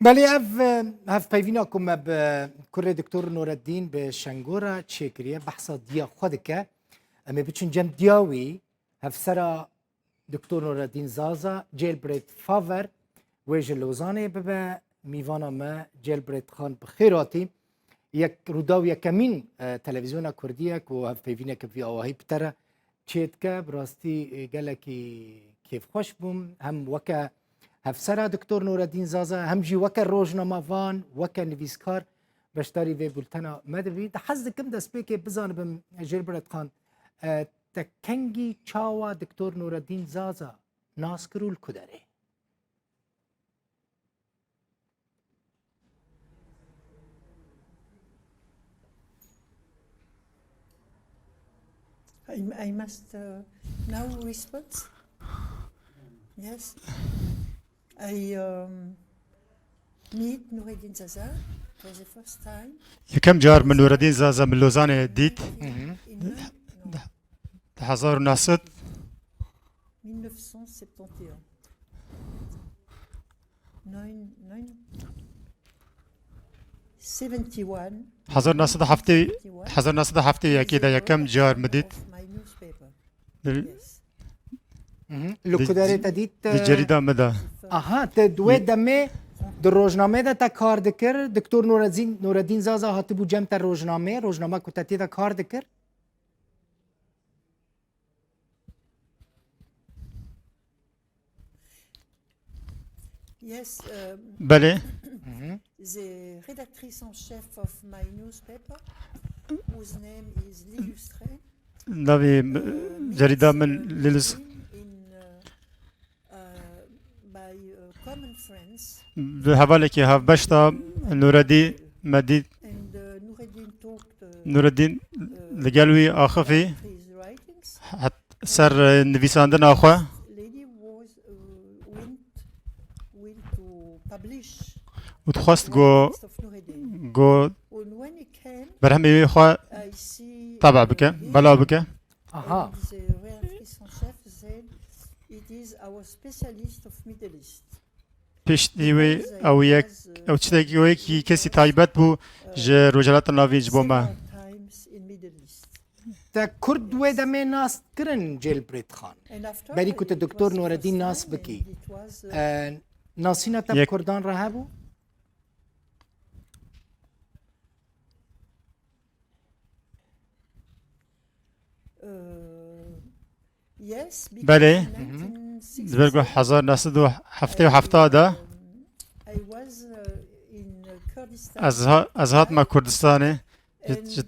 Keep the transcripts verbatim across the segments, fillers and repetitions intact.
Belê ev, e, hevpeyvîna ku me bi kurê Doktor Nureddîn bi Şengo re çêkiriye, behsa diya xwe dike. Em ê biçin cem diya wî, hevsera Doktor Nureddîn Zaza, Gelbret Faver, wê ji Lozanê bibe, mîvana me Gelbret Xan bi xêr hatî. Yek, Rûdaw yekemîn, e, televîzyona kurdî ye ku hevpeyvîneke vî awahî bi te re çêdike. Bi rastî, e, gelekî kêfxweş bûm. Hem weke hevsera Doktor Nureddîn Zaza, hem jî weke rojnamevan, weke nivîskar beşdarî vê bultena me dibî. Di hez dikim destpêkê bizanibim, Gelbret Xan, e, te kengî çawa Doktor Nureddîn Zaza nas kir û li ku derê? I, I must, uh, now respond. Yes. I, um, meet Nureddin Zaza for the first time. Yekem car min Nureddîn Zaza min Lozanê dît. In, no. Di hezar û neh sed. Mille neuf cent septante et un. Nine, nine, seventy-one. Hezar neh sed û heftê, hezar neh sed û heftê û yekê de yekem car min dît. Of my newspaper. Di, Yes. Mhm. Li di, ku derê te dît, di e, cerîda min de. Aha, te di wê Ye- demê di rojnamê de te kar dikir. Doktor Nureddîn, Nureddîn Zaza hatibû cem te rojnamê, rojnama ku te tê de kar dikir. Yes, um, Belê. The redactrice en chef of my newspaper, whose name is L'Illustré, Navê m- uh, cerîda meets, min uh, Lilis. Him in, uh, uh, by, uh, common friends. Bi hevalekî hevbeş de Nuredî me dît. And, uh, Nureddin talked, uh, Nureddîn uh, li gel wî axifî. His writings. Het ser, e, nivîsandina xwe. Lady was, uh, went, went to publish û dixwest one go, text of Nureddin. Go And when he came, berhemê wê xwe I see, taba uh, bike, him belav bike. Aha. And the redactrice en chef said, "It is our specialist of Middle East." Piştî wê ew yek, ew tiştekî wê yekî kesî taybet bû ji Rojhilata Navîn ji bo me. Te kurd wê demê nas kirin Gelbret Xan. Berî ku te Doktor Nureddîn nas bikî. E, nasîna te bi Yek- kurdan re hebû? Belê. Di ber ku hezar neh sed û heftê û heft de ez ha-, ez hatime Kurdistanê. Ji, ji,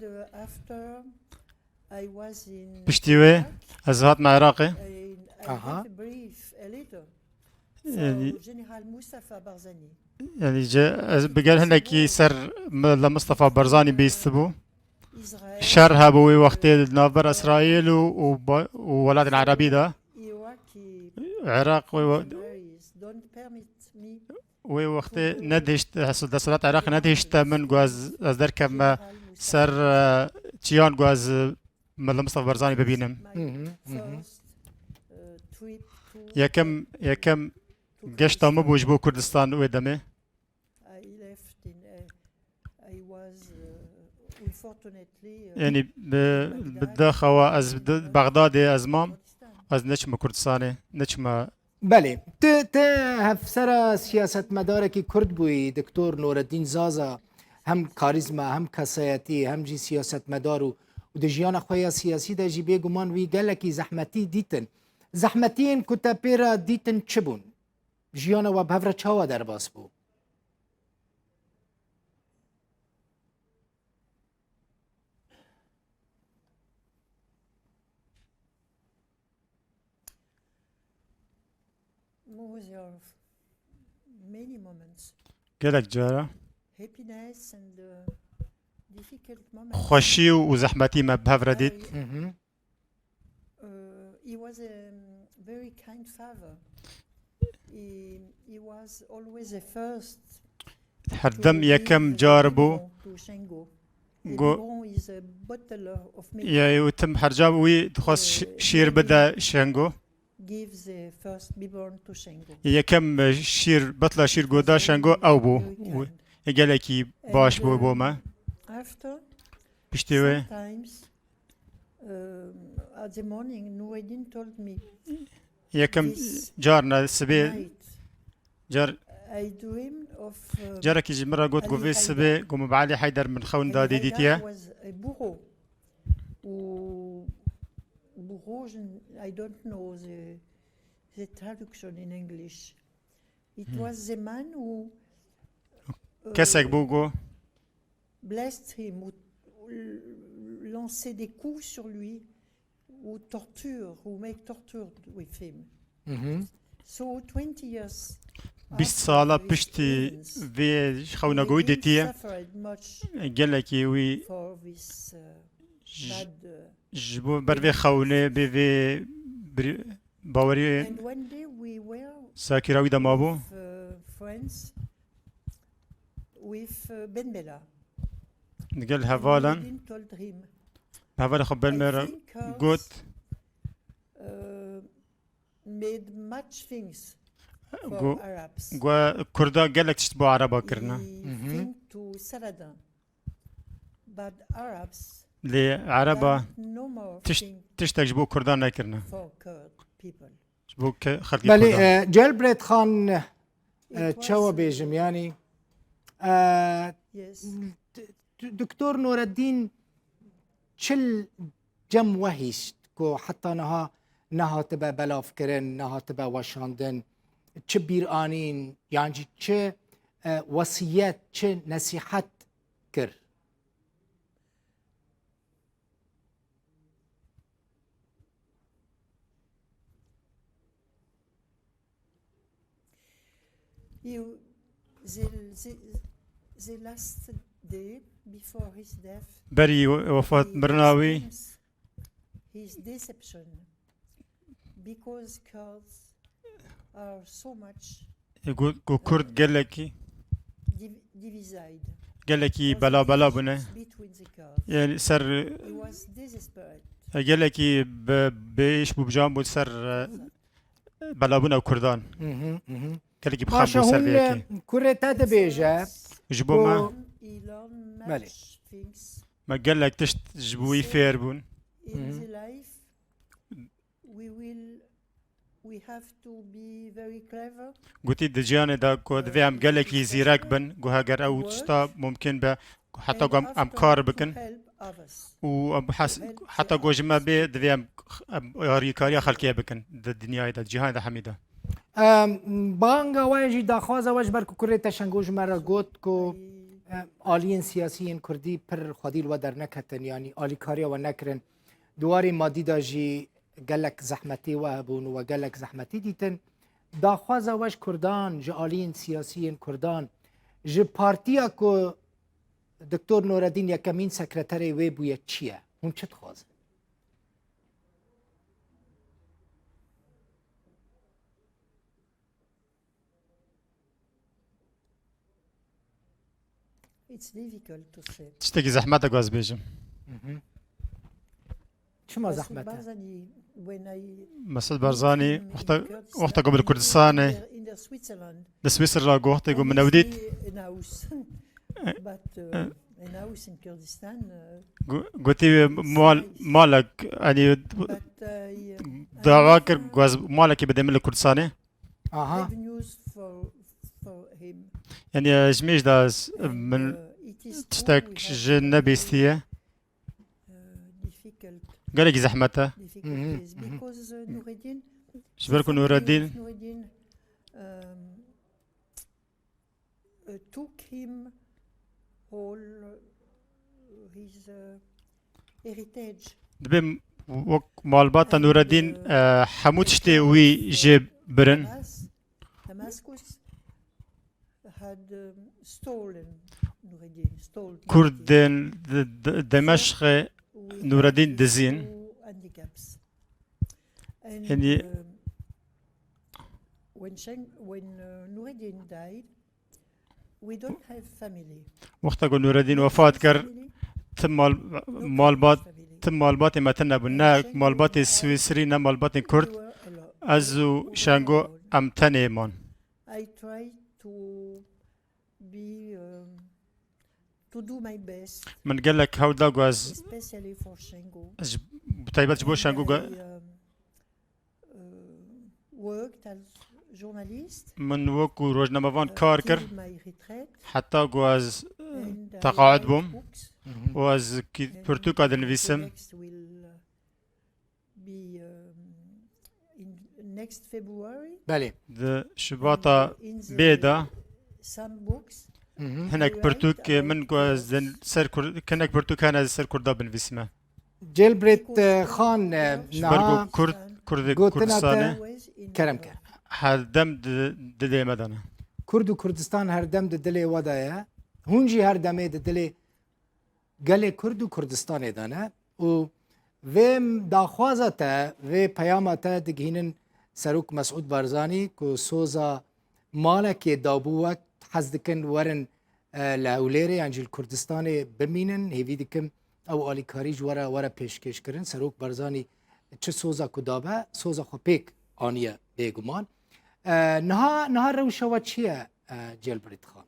piştî wê ez hatime Iraqê. Aha. Yanî, yanî ji, ez bi gel hinekî ser Mela Mustafa Barzanî bihîstibû. Şer hebû wê wextê li navber Îsraîl û, û ba-, û welatên Erebî de. Iraq wê we-, wê wextê nedihişt, desthilat Iraqê nedihişte min ku ez, ez derkevme ser, e, çiyan ku ez, e, Mela Mustafa Barzanî bibînim. Hı hı, hı hı. Yekem, yekem geşta min bû ji bo Kurdistan wê demê. Yanî bi, bi daxewa ez di Bexdadê ez mam, ez neçime Kurdistanê, neçime Belê. Tu, tu hevsera siyasetmedarekî Kurd bûyî, Doktor Nureddîn Zaza, hem karîzma, hem kesayetî, hem jî siyasetmedar û, û di jiyana xwe ya siyasî de jî bêguman wî gelekî zehmetî dîtin. Zehmetiyên ku te pê re dîtin çi bûn? Jiyana we bi hev re çawa derbas bû? There were many moments. Gelek cara. Happiness and, uh, difficult moments. Xweşî û, û zehmetî me bi hev re dît. I, Hı hı. uh, he was a very kind father. He, he was always the first Her dem yekem car bû. Go- Ya, û tim her ca wî dixwest şî-, şîr bide Şengo. Give the first biberon to Shango. Yekem, e, şîr, betla şîr ku da Şengo ew bû. Very kind. Û gelekî baş bû bo me. And, uh, after, piştî wê, sometimes, um, at the morning, Nureddin told me, yekem this carna sibê, night, car, I dream of, um, carekî ji min re got ku vê Ali sibê Haydar. Ku min bi Elî Heyder min xewn da dî dîtiye. Ali Haydar was a bourreau. Û bourreau, je n-, I don't know the, the traduction in English. It, hmm, was the man who, uh, kesek bû ku blessed him, who l-, lançait des coups sur lui, who torture, who make torture with him. Mhm. So twenty years bîst after sala this piştî experience, vê xewna ku wî Nureddin dîtiye, suffered much gelekî wî for this, uh, ji, bad, uh, ji bo ber vê xewnê, bê vê bir-, baweriyê, and one day we were sakîra wî de mabû. With, uh, friends, with, uh, Ben Bella. Digel hevalan, Nureddin told him, hevalê xwe Ben Bella, I think Kurds, got, uh, made much things for, got, Arabs. Got Kurda gelek tişt bo Ereba kirine. He, mhm, think to Saladin. But Arabs, lê Ereba, done no more tişt-, thing, tiştek ji bo Kurdan nekirine. For Kurd people. Ji bo ke-, xelkê Kurdan. Belê, e, Gelbret Xan, e, çawa bêjim, yanî, e, yes, d-, d-, Doktor Nureddîn çi cem we hişt ku heta niha nehatibe belavkirin, nehatibe weşandin, çi bîr anîn, yan jî çi, e, wesiyet, çi nesîhet kir? You, the, the, the last day before his death, berî we-, wefat, he mirina wî, explains his deception because Kurds are so much, e, got, got Kurd, uh, gelekî, div-, divided, gelekî bela bela bûne. Between the Kurds. Yani ser, he was desperate. E, gelekî bi, bi iş bû, bi can bû ser, e, belabûna Kurdan. Mhm, mhm. Gelekî bi xem bû ser vê yekê. Kurê te dibêje. Ji bo me. Belê. Me gelek tişt ji bo wî fêr bûn. Mhm. Gotî di jiyanê de ku divê em gelekî zîrek bin, ku heger ew tişta mumkin be, heta ku em, em kar bikin û em hes-, heta ku ji me bê, divê em, em alîkariya xelkê bikin di dinyayê de, di cîhanê de hemî de. Em, banga we jî, daxwaza we ji ber ku kurê te Şengo ji me re got ku, em, aliyên siyasî yên kurdî pir xwedî li we derneketin, yanî alîkariya we nekirin. Di warê madî de jî gelek zehmetî we hebûn û we gelek zehmetî dîtin. Daxwaza we ji kurdan, ji aliyên siyasî yên kurdan, ji partiya ku Doktor Nureddîn yekemîn sekreterê wê bûye çi ye? Hûn çi dixwazin? It's difficult to say. Tiştekî zehmet e ku ez bêjim. Mhm. Çima zehmet e? Mesûd Barzanî, when I meet him in Kurdistan, wexta, wexta ku bi li Kurdistanê, in the, in the Switzerland, li Swîsrela, ku wextê ku min ew dît, an house. But, uh, an house in Kurdistan, uh, got-, gotî wê mal, malek, yanî, but, uh, dawa kir, ku ez malekê bidê min li Kurdistanê. Aha. Have news for, for him. Yani, e, ji mêj de ez, and, min, uh, it is tiştek true, we have, ji uh, nebîstiye. Uh, difficult, gelekî zehmet e. Difficulties, mhm, mhm, because, uh, Nureddin, ji ber ku Nureddin, Nureddin, um, uh, took him all, uh, his, uh, heritage. Dibê wek malbata Nureddîn, uh, e, hemû tiştê wî jê birin. Damas-, Damascus had, um, stolen Nureddin, stole Kurdên di, di, Demeşqê with Nureddîn dizîn. Two handicaps. And, yanî, um, when Sheng-, when, uh, Nureddin died, we don't have family. Wexta ku Nureddîn wefat kir, ti mal-, malbat, ti malbatê me tune bûn. Ne malbatê Swîsrî, ne malbatên Kurd. We were alone. Ez û Şengo em tenê man. I try to be um, to do my best, Min gelek hewl da ku ez especially for Shango. ji- bi taybet ji bo Şengo And ku I, um, uh, worked as journalist min wekî rojnamevan kar kir. Till my retreat. Heta ku ez And I teqaüd write bûm. Books. Û ez ki- pirtûka dinivîsim. Next will uh, be um, in next February. Belê. Di Şibata bê de Some books. Mhm. hinek pirtûk min ku ez din ser Kur- hinek pirtûk hene ez ser Kurda binivîsime. Gelbret e, Xan e, Ji ber niha ku Kurd Kurdê gotina te- Kurdistanê Always in Kerem the- ker. her dem di dilê me de ne. Kurd û Kurdistan her dem di dilê we de ye. Hûn jî her demê di dilê gelê Kurd û Kurdistanê de ne. Û vê daxwaza te, vê peyama te digihînin Serok Mesûd Barzanî ku soza malekê dabû we, hez dikin werin e, li Hewlêrê yan jî li Kurdistanê bimînin. Hêvî dikim ew alîkarî ji we re were pêşkêşkirin. Serok Barzanî çi soza ku dabe, soza xwe pêk aniye bêguman. E, niha, niha rewşa we çi ye e, Gelbret Xan?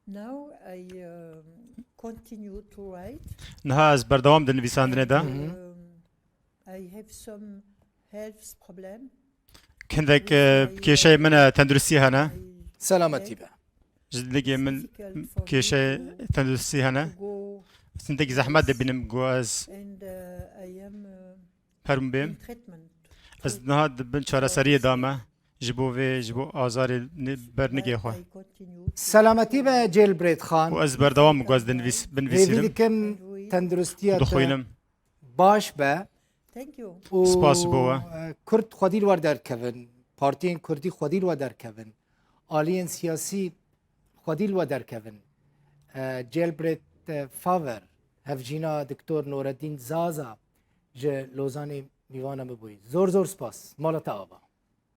Now I um, continue to write. Niha ez berdewam di nivîsandinê de. Um, I have some health problem. Hindek e, kêşeyê min e, tenduristî hene. I Selametî be. Ji dilekê min difficult for me kêşeyê to, tenduristî hene. to go Hindek zehmet dibînim ku ez and uh, I am uh, herim bêm. in treatment. Ez niha di bin çareseriyê de me. Ji bo vê, ji bo azarê ne- bernigê xwe. I continue. Selametî be Gelbret Xan. Û ez berdewam ku ez dinivîs, Hêvî binivîsînim. dikim tenduristiya te Dixwînim. baş be. Thank you. Û Spas ji bo we. e, Kurd xwedî li we derkevin. Partiyên Kurdî xwedî li we derkevin. Aliyên siyasî xwedî li we derkevin. E, Gelbret e, Faver, hevjîna Doktor Noreddîn Zaza ji Lozanê mîvana min bûyî. Zor zor spas. Mala te ava.